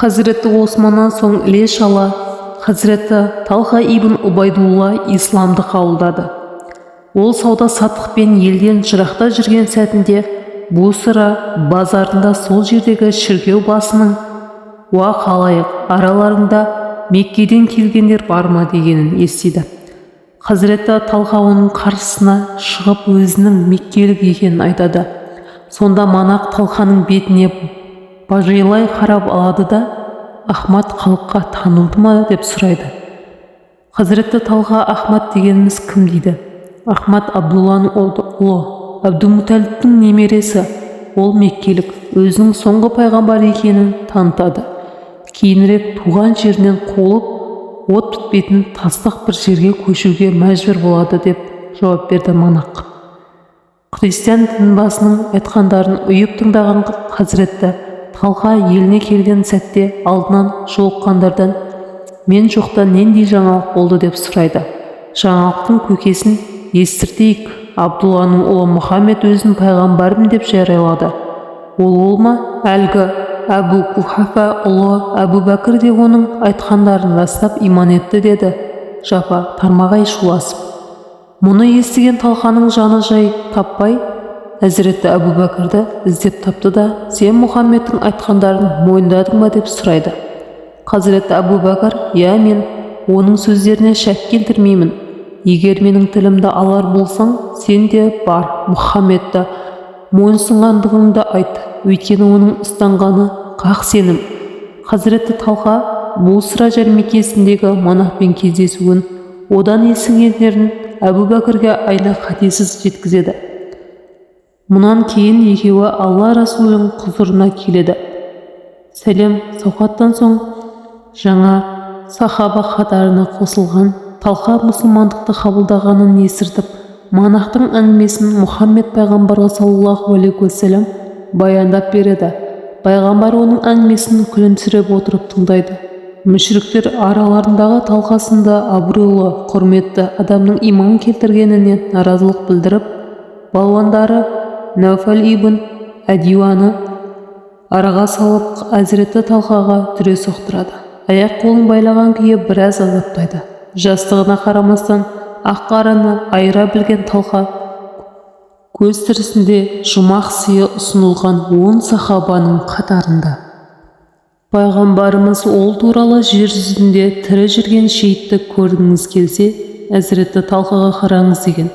Хазіреті Османнан соң іле-шала Хазіреті Талха ибн Убайдулла исламды қабылдады. Ол сауда-саттықпен елден жырақта жүрген сәтінде Бусра базарында сол жердегі шіркеу басының «Уа халайық, араларыңда Меккеден келгендер бар ма?» дегенін естиді. Хазіреті Талха оның қарсысына шығып, өзінің меккелік екенін айтады. Сонда манақ Талханың бетіне бажайлай қарап алады да, «Ахмад халыққа танылды ма?» деп сұрайды. Хазіреті Талха: «Ахмад дегеніміз кім?» – дейді. «Ахмад – Абдулланың ұлы, Әбдумутәліптің немересі. Ол меккелік, өзінің соңғы пайғамбар екенін танытады. Кейінірек туған жерінен қуылып, от бітпейтін тастақ бір жерге көшуге мәжбүр болады», – деп жауап берді манақ. Христиан дінбасының айтқандарын ұйып тыңдаған Хазіреті Талха еліне келген сәтте алдынан жолыққандардан: «Мен жоқта нендей жаңалық болды?» – деп сұрайды. «Жаңалықтың көкесін естіртейік: Абдулланың ұлы Мұхаммед өзін пайғамбармын деп жариялады». «Ол ол ма? Әлгі Әбу Кухафа ұлы Әбу Бәкір де оның айтқандарын растап, иман етті», – деді жапа тармағай шуласып. Мұны естіген Талханың жаны жай таппай, Әзіреті Әбу Бәкірді іздеп тапты да: «Сен Мұхаммедтің айтқандарын мойындадың ба?» – деп сұрайды. Хазіреті Әбу Бәкір: «Иә, мен оның сөздеріне шәк келтірмеймін. Егер менің тілімді алар болсаң, сен де бар, Мұхаммедті мойынсұнғандығыңды айт, өйткені оның ұстанғаны қақ сенім». Хазіреті Талха Бусра жәрмеңкесіндегі монахпен кездесуін, одан естігендерін Әбу Бәкірге айна қатесіз жеткізеді. Мұнан кейін екеуі Алла Расулының құзырына келеді. Сәлем сауқаттан соң жаңа сахаба қатарына қосылған Талха мұсылмандықты қабылдағанын естіртіп, монахтың әңгімесін Мұхаммед пайғамбарға, саллаллаху алейхи уассалам, баяндап береді. Пайғамбар оның әңгімесін күлімсіреп отырып тыңдайды. Мүшриктер араларындағы Талха сынды абыройлы, құрметті адамның иман келтіргеніне наразылық білдіріп, балуандары Нәуфәл ибн Әдиуаны араға салып, Әзіреті Талхаға дүре соқтырады, аяқ-қолын байлаған күйі біраз азаптайды. Жастығына қарамастан ақ-қараны айыра білген Талха көз тірісінде жұмақ сыйы ұсынылған 10 сахабаның қатарында. Пайғамбарымыз ол туралы: «Жер жүзінде тірі жүрген шейітті көргіңіз келсе, Әзіреті Талхаға қараңыз», – деген.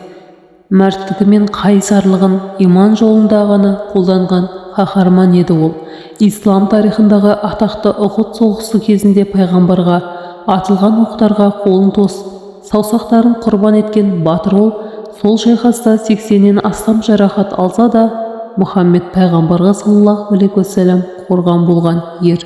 Мәрттігі мен қайсарлығын иман жолында ғана қолданған қаһарман еді ол. Ислам тарихындағы атақты Ұхыд соғысы кезінде пайғамбарға атылған оқтарға қолын тосып, саусақтарын құрбан еткен батыр. Ол сол шайқаста 80-нен астам жарақат алса да, Мұхаммед пайғамбарға, саллаллаху алейхи уассалам, қорған болған ер.